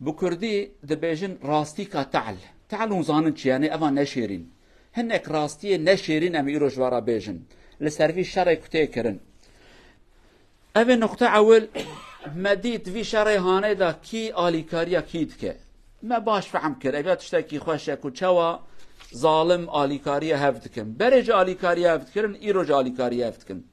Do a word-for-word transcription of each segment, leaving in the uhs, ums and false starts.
Bi kurdî dibêjin rastîka tehl. Tehl hûn zanin çi ye? Yanî eva neşêrîn. Hinek rastiyê neşêrîn em îro ji we re bêjin. Li ser vî şerê ku tê kirin. Ev ê nuqte ewil, me dît vî şerê hanê de kî alîkariya kî dike. Me baş fehm kir. Ev ya tiştekî xweş e ku çawa zalim alîkariya hev dikin. Berê jî alîkariya hev dikirin, îro jî alîkariya hev dikin.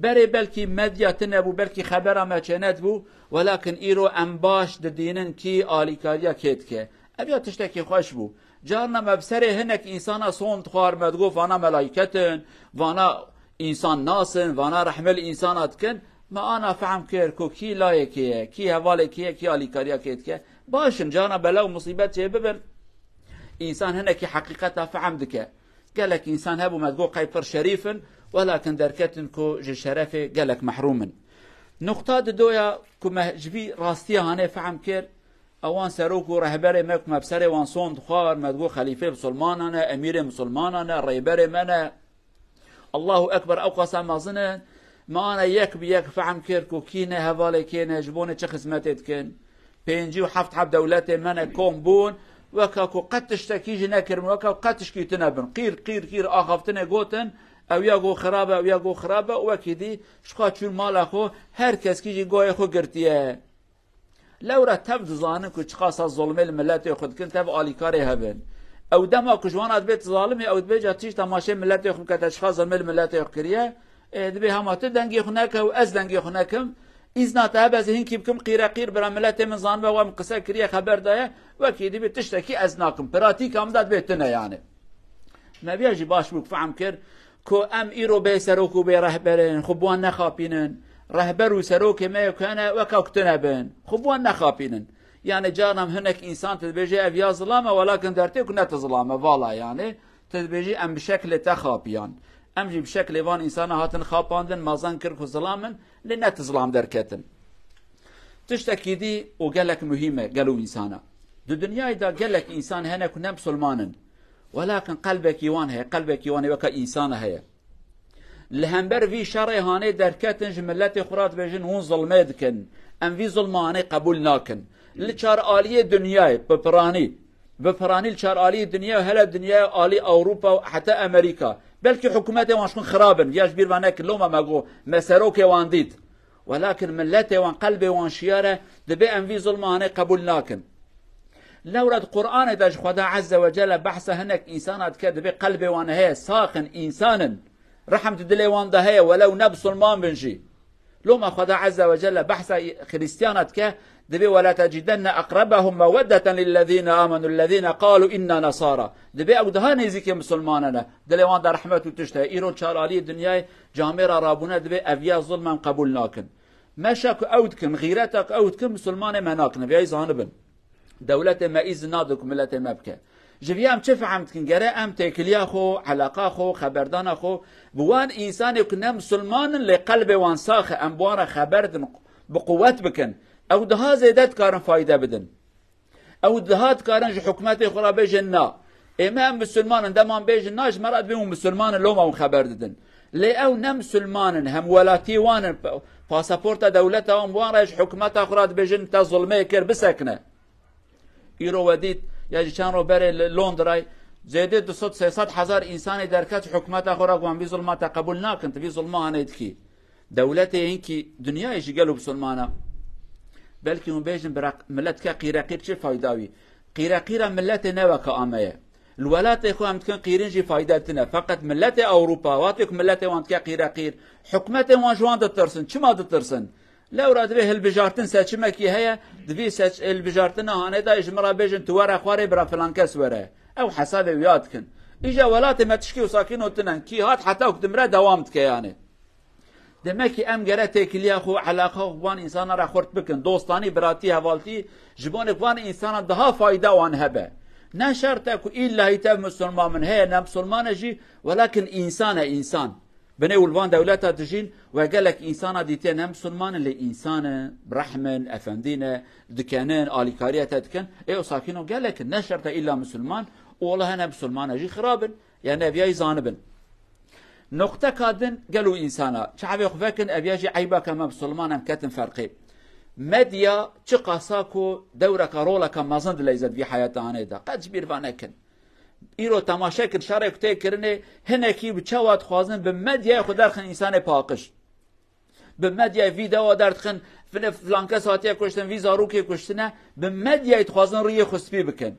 Berê belkî medya tune bû, belkî xebera me çênedibû, welakin îro em baş didînin kî alîkariya kê dike. Ev ya tiştekî xweş bû. Carna me bi serê hinek însana sond dixwar, me digot vana melayket in, vana însan nas in, vana rehme li însana dikin. Me ana fehm kir ku kî layê kê ye, kî hevalê kê ye, kî alîkariya kê dike. Baş in, carna bela û musîbet çê bibin. Însan hinekî heqîqeta fehm dike. Gelek însan hebû me digot qey pir şerîf in, welakin derketin ku ji şerefê gelek mehrûm in. Nuqta didoya ku me ji vî rastiya hanê fehm kir, ewan serok û rehberê me ku me bi serê wan sond dixwar, me digot xelîfê misilmanan e, emîrê misilmanan e, rêberê me ne. Allahu Ekber, ew qasa mezin in. Me ana yek bi yek fehm kir ku kî ne, hevalê kê ne, ji bo ne çi xizmetê dikin. Pêncî û heft heb dewletê me ne kom bûn, weka ku qet tiştekî jî nekirin, weka qet tişkî tune bin. Qîr, qîr, qîr axaftinê gotin, ew ya got xirab e, ew ya got xirab e, û wekî dî ji xwe çûn mala xwe, her keskî jî goyê xwe girtiye. Lewra tev dizanin ku çiqasa zulmê li miletê xwe dikin, tev alîkarê hev in. Ew dema ku ji wan re dibê tu zalim î, ew dibê ca tîj temaşê miletê xwe bike, te çiqas zulmê li miletê xwe kiriye, ê, dibê hema tu dengê xwe neke û ez dengê xwe nekim. Îzna te hebe ez ê hinkî bikim qîreqîr, bira miletê min zanibe we min qise kiriye, xeber daye, wekî dibê tiştekî ez nakim. Pratîka min de dibê tune yani. Me viya jî baş bûk fehm kir ku em îro bê serok û bê rehber in, xwe bi wan nexapînin. Rehber û serokê me yek hene weka ku tune bin. Xwe bi wan nexapînin. Yani carna hinek însan tu dibêjê ev ya zilam e, welakin dertê ku ne tu zilam e, vala yani. Tu dibêjî em bi şeklê te xapiyan. Em jî bi şeklê van însana hatin xapandin, mezin kir ku zilam in, lê ne tu zilam derketin. Tiştekî dî û gelek muhîm e gelo însana. Di dinyayê de gelek însan hene ku ne misilman in. Welakin qelbekî wan heye, qelbekî wan ê weka însana heye. Li hember vî şerê hanê derketin ji miletê xwe re dibêjin hûn zilmê dikin. Em vî zilma hanê qebûl nakin. Li çar aliyê dinyayê bi piranî, bi piranî li çar aliyê dinyayê, hele dinyayê alî Ewropa û heta Amerîka. Belkî hikûmetê wan ji xwe xirab in. Ya ji bîr ve nekin, loma me got, me serokê wan dît. Welakin miletê wan, qelbê wan şiyar e, dibê em vî zilma hanê qebûl nakin. Lewra di Qur'anê de ji Xweda Azze ve Celle behsa hinek însana dike, dibê qelbê wan heye, sax in, însan in. Rehm di dilê wan de heye, welew ne bisilman bin jî. Loma Xweda Azze ve Celle behsa Xrîstiyana dike, dibê, "Ve la tecidenne aqrabahum meweddeten lillezîne amenu lezîne qalu inna nasara." Dibê ew daha nêzîkê misilmana ne. Dilê wan de rehmet û tişt heye. Îro çar aliyê dinyayê camêra rabûne, dibê ev ya zilm em qebûl nakin. Meşa ku ew dikin, xîreta ku ew dikin, misilmanê me nakin. Viyayî zanibin. Dewletê me îzin nade ku miletê me bike. Ji vî em çi fehm dikin? Gere em têkiliya xwe, eleqa xwe, xeberdana xwe bi wan însanê ku ne misilman in lê qelbê wan sax e, em bi wan re xeber din, bi quwet bikin. Ew daha zêde dikarin fayde bidin. Ew daha dikarin ji hikûmetê xwe re bêjin na. Ê me em misilman in, dema em bêjin na, ji me re dibê hûn misilman in, loma hûn xeber didin. Lê ew ne misilman in, hemwelatiyê wan in, pa-, pasaporta dewleta wan bi wan re ji hikûmeta xwe re dibêjin te zilmê kir, bisekine. Îro we dît, ya jî çend roj berê li Londrayê, zêdê du sed sê sed hezar însanê derket hikûmeta xwe re, wan vî zilma te qebûl nakin, tu vî zilma hanê dikî. Dewletê hinkî dinyayê jî gelo bisilmana. Belkî hûn bêjin, bira milet dike qîreqîr, çi fayda wî? Qîreqîra miletê ne weke ame ye. Li welatê xwe em dikin qîrin jî fayde tine. Feqet miletê Ewropa, wextê ku miletê wan dike qîreqîr, hikûmetê wan ji wan ditirsin. Çima ditirsin? Lewra divê hilbijartin seçimekî heye, divê seç-, hilbijartina hanê de ji min re bêjin, tu were xwarê, bira filan kes were. Ew hesabê wî ya dikin. Îja welatê me tişkî û sakîno tine, kî hat heta ku dimire dewam dike yani. Demekî em gere têkiliya xwe, eleqa xwe bi wan însana re xurt bikin. Dostanî, biratî, hevaltî ji bo ne ku van însana daha fayda wan hebe. Ne şert e ku îlla hî tev misilman min heye, ne misilman e jî, welakin însan e, însan. Binê û li van dewleta dijîn we gelek însana dîtiye ne misilman in, lê însan in, bi rehm in, efendî ne, dikenin, alîkariya te dikin. Ê o sakîno gelek in, ne şert e îlla misilman, û wela hene misilman e jî xirab in. Yani ev yayî zanibin. Noqteka din gelo însana, çavê xwe vekin, ev ya jî eyba ke me misilman em ketin ferqê. Medya çiqasa ku dewreka, roleka mezin dileyze di vî heyata hanê de. Qet ji bîr ve nekin. Îro temaşe kin, şerê ku tê kirinê, hinekî bi çawa dixwazin bi medyayê xwe derxin însanê paqij. Bi medyayê vîdeoya derdixin, file-, filan kes hatiye kuştin, vî zarokê kuştine, bi medyayê dixwazin rûyê xwe spî bikin.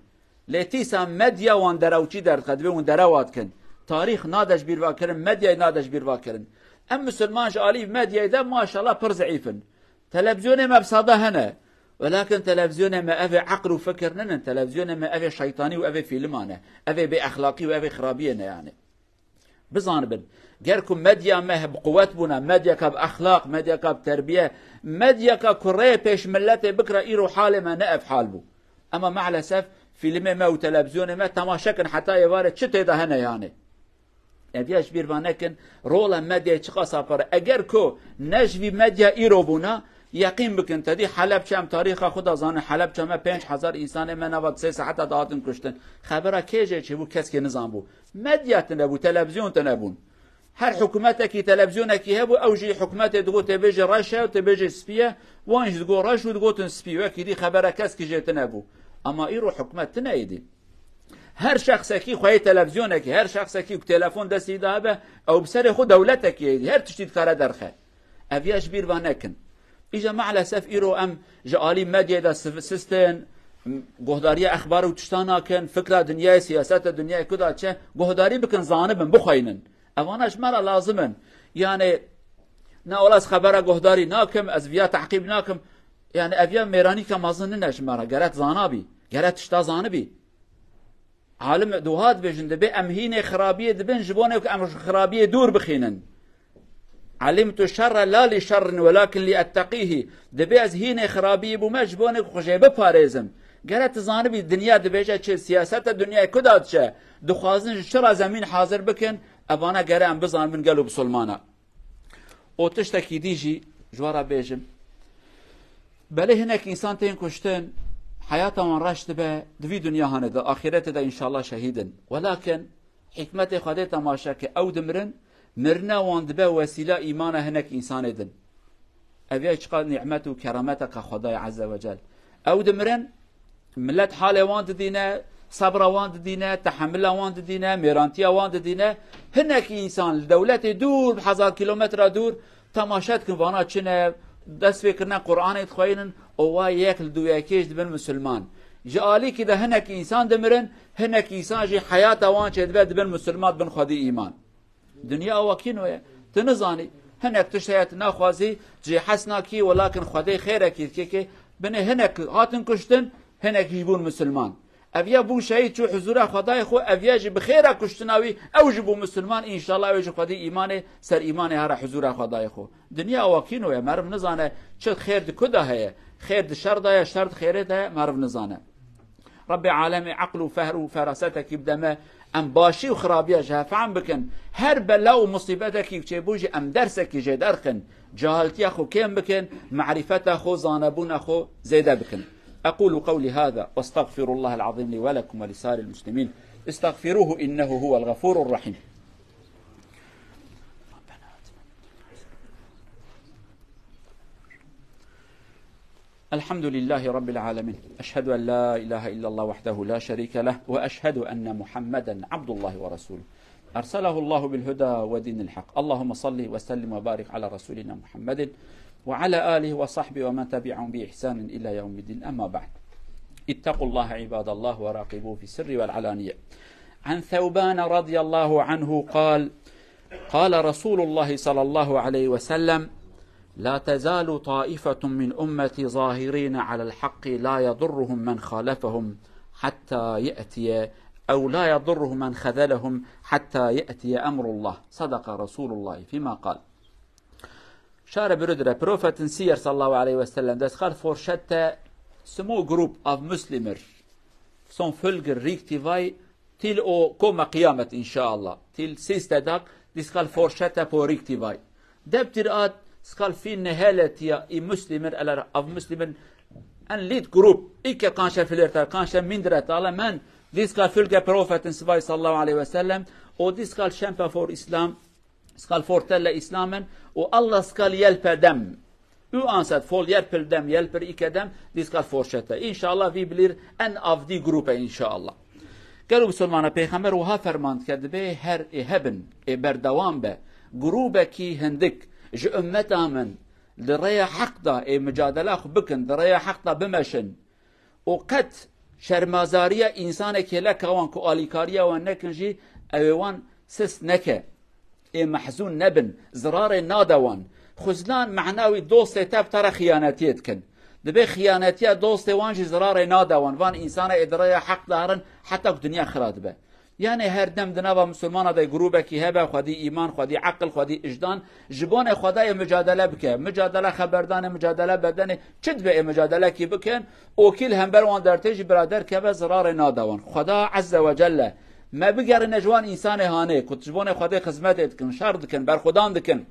Lê tîsa medya wan derewçî derdixe, divê hûn derewa dikin. Tarîx nade ji bîr ve kirin, medyayê nade ji bîr ve kirin. Em misilman ji alî medyayê de maşallah pir zeîf in. Televîzyonê me bi sada hene. Welakin televîzyonê me ev ê eql û fikir ninin. Televîzyonê me ev ê şeytanî û ev ê fîlman e. Ev ê bêexlaqî û ev ê xirabiyê ne yani. Bizanibin, ger ku medya me bi quwet bûna, medyaka bi exlaq, medyaka bi terbiye, medyaka ku rê pêş miletê bikira, îro halê me ne ev hal bû. Ema maalesef fîlmê me û televîzyonê me temaşe kin heta êvarê çi tê de hene yani. Ev ya ji bîr ve nekin, rola medyayê çiqasa pir e. Eger ku ne ji vî medya îro bûna, yeqîn bikin, te dî Helebçe, em tarîxa xwe de zanin, Helebçe me pênc hezar însanê me nava di sê saeta de hatin kuştin. Xebera kê jê çêbû, kesekî nizanbû. Medya tune bû, televîzyon tune bûn. Her hikûmetekî televîzyonekî hebû, ew jî hikûmetê digot tê bêjê reş e, tê bêjê spî ye, wan jî digot reş û digotin spî, wekî dî xebera kesekî jê tune bû. Ema îro hikûmet tune yê dî. Her şexsekî xweyê televîzyonekî, her şexsekî ku telefon destî de hebe, ew bi serê xwe dewletekî ye, her tiştî dikare derxe. Ev ya ji bîr ve nekin. Îja maalesef îro em ji alî medyayê de siv-, sistên, guhdariya exbar û tişta nakin, fikra dinyayê, siyaseta dinyayê ku da çe, guhdarî bikin, zanibin, bixweynin. Evana ji me re lazim in. Yani, ne wala ez xebera guhdarî nakim, ez viya teqîb nakim. Yani, ev ya mêranîka mezin nine ji me re. Gere tu zana bî. Gere tişta zanibî. Alim duha dibêjin, dibê em hînê xirabiyê dibin, ji bo ne ku em ji xirabiyê dûr bixînin. Alimtu şerre la li şerrin welakin li etteqîhî. Dibê ez hînê xirabiyê bûme, ji bo ne ku xwe jê biparêzim. Gere tu zanibî, dinya dibêje çi, siyaseta dinyayê ku da diçe, dixwazin ji çi re zemîn hazir bikin, evana gere em bizanibin gelo bisilmana. Û tiştekî dî jî ji we re bêjim. Belê hinek însan tên kuştin, heyata wan reş dibe, di vî dinya hane de, axîretê de înşallah şehîd in. Welakin hikmetê Xwedê temaşe ke ew dimirin, mirina wan dibe wesîla îmana hinek însanê din. Ev ya çiqas nîmet û kerameteke Xwedayê Ezze ve Cel. Ew dimirin, milet halê wan didîne, sebra wan didîne, tehemila wan didîne, mêrantiya wan didîne. Hinekî însan li dewletê dûr, bi hezar kîlometre dûr, temaşe dikin, vana çi ne, dest pê kirine Qur'anê dixweynin, û wa yek li dûyekê jî dibin misilman. Ji alîkî de hinekî însan dimirin, hinekî însan jî heyata wan çêdibe, dibin misilman, dibin xwedî îman. Dinya awa kîno ye. Tu nizanî. Hinek tişt heye tu naxwazî, cihê hez nakî, welakin Xwedê xêrekî dike ke binê hinek hatin kuştin, hinek jî bûn misilman. Ev ya bû şehîd çû huzûra Xwedayê xwe, ev ya jî bi xêra kuştina wî, ew jî bû misilman, înşallah ew jî xwedî îmanê ser îmanê here huzûra Xwedayê xwe. Dinya awa kîno ye, meriv nizane çi xêr di ku de heye. Xêr di şer de ye, şer di xêrê de ye, meriv nizane. Rebbê alemê eql û fehr û ferasetekî bide me, em başî û xirabiya ji hev fehm bikin. Her bela û musîbetekî çêbû jî em dersekî jê derxin. Cahiltiya xwe kêm bikin, marîfeta xwe, zanebûna xwe zêde bikin. أقول قولي هذا وأستغفر الله العظيم لي ولكم ولسائر المسلمين. استغفروه إنه هو الغفور الرحيم. الحمد لله رب العالمين. أشهد أن لا إله إلا الله وحده لا شريك له، وأشهد أن محمدا عبد الله ورسوله. أرسله الله بالهدى ودين الحق. اللهم صل وسلم وبارك على رسولنا محمد وعلى آله وصحبه ومن تبعهم بإحسان إلى يوم الدين. أما بعد. اتقوا الله عباد الله وراقبوه في السر والعلانية. عن ثوبان رضي الله عنه قال: قال رسول الله صلى الله عليه وسلم: لا تزال طائفة من أمتي ظاهرين على الحق لا يضرهم من خالفهم حتى يأتي، أو لا يضرهم من خذلهم حتى يأتي أمر الله. صدق رسول الله فيما قال. Şare birudre, Profetin Siyer sallallahu aleyhi ve sellem, das skal fortsätta små grupp av muslimer som följer riktig väg till och komma kiamet, inshallah. Till sista dag, de skal fortsätta på riktig väg. Det betyder att skal finne hela tiden i muslimer, eller av muslimer, en liten grupp, ikke kanskje flertall, kanskje mindretall, men de skal følge profetens vei, sallallahu aleyhi ve sellem, og de skal kjempe for islam, skal fortelle islamen, og Allah skal hjelpe dem. Du anset voll, hjälp dem, hjälper icke dem, dies skal fortsätta. Înşallah, vî bilîr en avdî grupe înşallah. Gelo Musulmana, Pêxember wiha ferman dike, dibê her ê hebin, ê berdewam be, grûbekî hindik ji ummeta min di rêya heq de ê micadela xwe bikin, di rêya heq de bimeşin û qet şermazariya însanekî hêleka wan ku alîkariya wan nekin jî, ew ê wan sist neke. Ê mehzûn nebin, zirarê nade wan. Xizlan mehna wî dostê te bi te re xiyanetiyê dikin. Dibê xiyanetiya dostê wan jî zirarê nade wan. Van însana ê di rêya heq de herin heta ku dinya xira dibe. Yanê her dem di nava misilmana de grûbekî hebe, xwedî îman, xwedî eqil, xwedî ijdan, ji bonê Xwedayê micadele bike. Micadele xeberdanê, micadele bedenê, çi dibe ê micadelekî bikin, û kî li hember wan dertê jî bira derkeve zirarê nade wan. Xweda Ezze ve Celle me bigerîne ji wan însanê hanê ku ji bonê Xwedê xizmetê dikin, şer dikin, berxwedan dikin.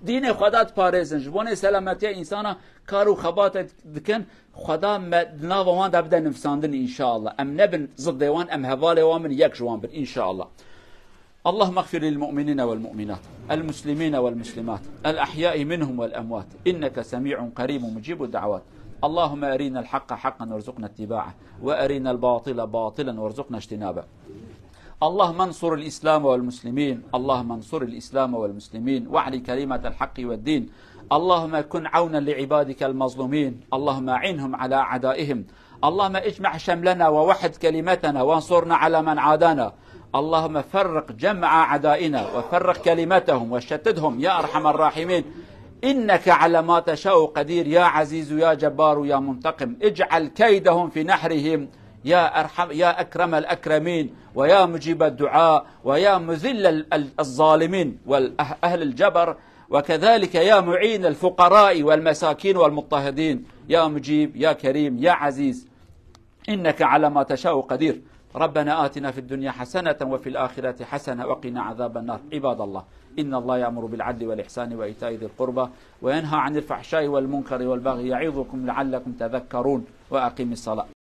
Dînê Xweda diparêzin, ji bonê selametiya însana kar û xebatê dikin, Xweda me di nava wan de bide nivîsandin înşallah. Em nebin zidê wan, em hevalê wan bin, yek ji wan bin înşallah. اللهم اغفر للمؤمنين والمؤمنات، المسلمين والمسلمات، الأحياء منهم والأموات، إنك سميع قريب مجيب الدعوات. اللهم أرنا الحق حقا وارزقنا اتباعه، وأرنا الباطل باطلا وارزقنا اجتنابه. اللهم انصر الإسلام والمسلمين، اللهم انصر الإسلام والمسلمين، واعل كلمة الحق والدين. اللهم كن عونا لعبادك المظلومين، اللهم أعنهم على أعدائهم. اللهم اجمع شملنا ووحد كلمتنا وانصرنا على من عادانا. اللهم فرق جمع أعدائنا وفرق كلمتهم وشتتهم يا أرحم الراحمين. إنك على ما تشاء قدير يا عزيز يا جبار يا منتقم. اجعل كيدهم في نحرهم يا أرحم، يا أكرم الأكرمين، ويا مجيب الدعاء، ويا مذل ال-، ال-، الظالمين والأه-، أهل الجبر، وكذلك يا معين الفقراء والمساكين والمضطهدين، يا مجيب، يا كريم، يا عزيز، إنك على ما تشاء قدير. ربنا آتنا في الدنيا حسنة وفي الآخرة حسنة وقنا عذاب النار. عباد الله، إن الله يأمر بالعدل والإحسان وإيتاء ذي القربى وينهى عن الفحشاء والمنكر والبغي يعظكم لعلكم تذكرون. وأقم الصلاة.